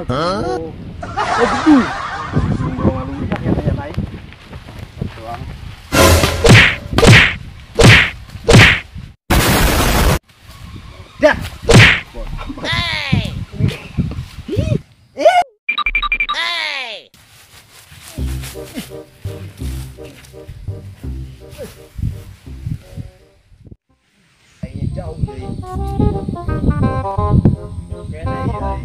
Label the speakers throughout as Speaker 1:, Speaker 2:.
Speaker 1: Hah? Aduh. Dah. Hey. Hey. Kayaknya jauh deh. Kayaknya iya.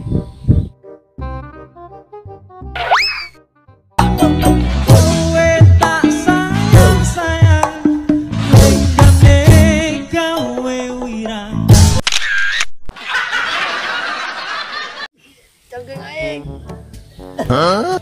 Speaker 2: Huh?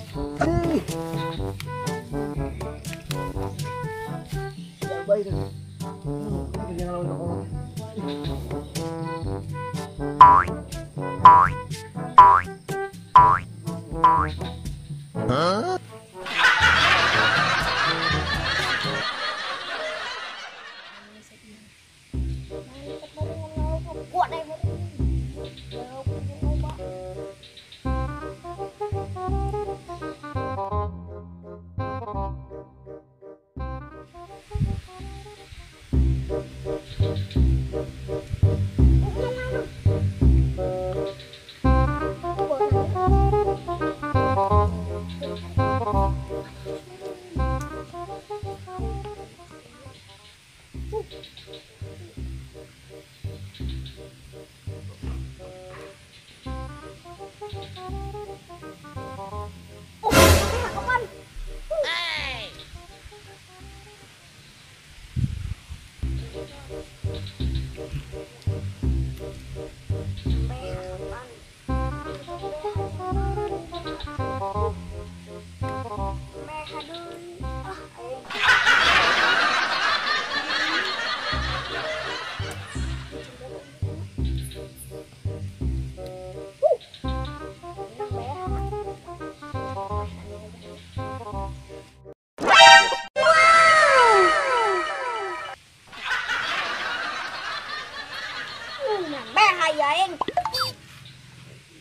Speaker 2: Huh?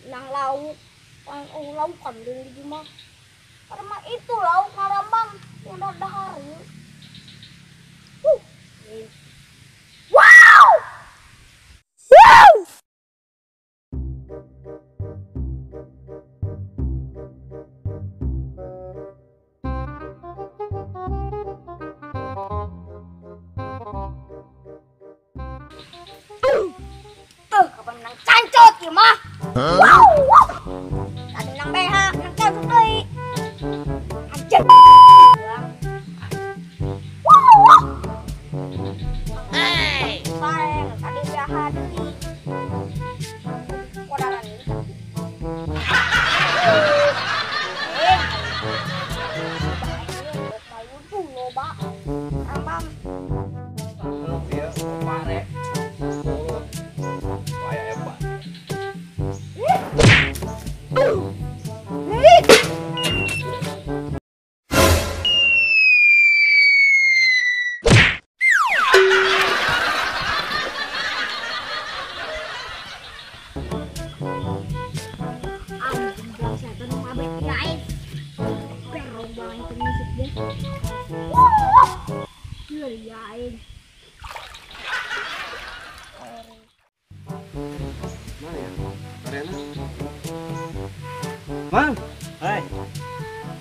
Speaker 3: Nang lauk, lauk kan di mah. Karena itu lauk ngarambang yang dahar. Wow! Wow! Tuh, kapan nang cancot ieu mah. Wow, wow. Tadi nang BH, nang cancot deui. Anjir. Wow, wow. Hey. Bareng tadi BH deui. Kodaran ini. Eh. Loba. Rambang.
Speaker 1: Ieu pare. Mana ya? Parena? Mang,
Speaker 4: hai.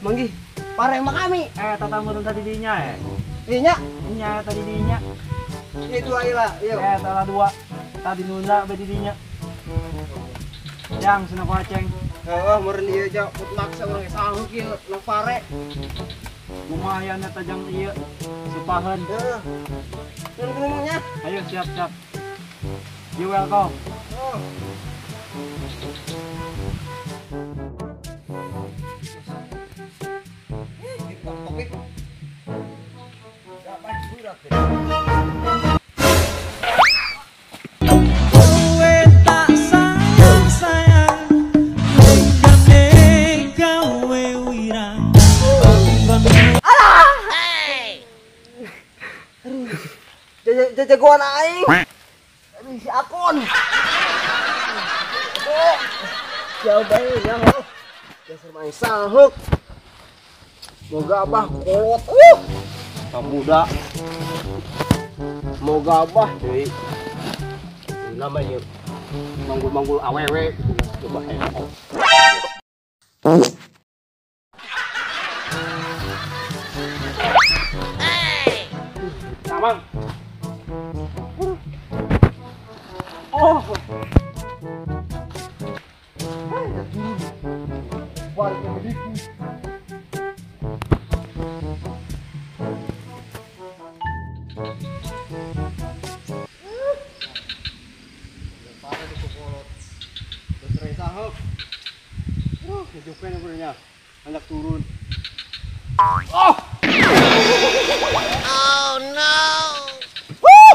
Speaker 1: Manggi, pare mah kami.
Speaker 4: Tatamu tadi dinya ya.
Speaker 1: Dinya?
Speaker 4: Nya tadi dinya.
Speaker 1: Itu aja lah, iya.
Speaker 4: Salah dua. Tadi nunda be dinya. Yang senang aceng.
Speaker 1: Heeh, meureun ieu ja maksa urang sanggup ieu nu pare.
Speaker 4: Lumayan eta jang ieu supaheun.
Speaker 1: Heeh. Nuhun.
Speaker 4: Ayo siap-siap. You welcome.
Speaker 1: Oh.
Speaker 5: Kowe tak sayang-sayang, lenggane gawe wirang.
Speaker 1: Alah. Jagoan aing. Aduh, si Akon. Oh. Jauh bae ya. Dasar main sahuk. Moga abah kolot. Pemuda. Moga abah deui. Namanya manggul-manggul awewe coba heboh.
Speaker 4: Tamang. Oh.
Speaker 1: Banyak turun. Oh!
Speaker 2: Oh no!
Speaker 1: Woo!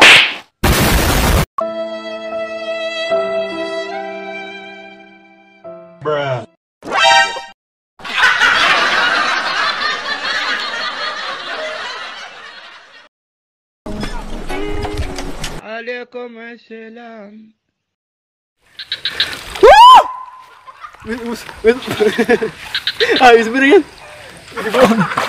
Speaker 2: Bruh.
Speaker 4: Waalaikumsalam.
Speaker 1: Wait, wait. Ah, sebenarnya. Di bawah.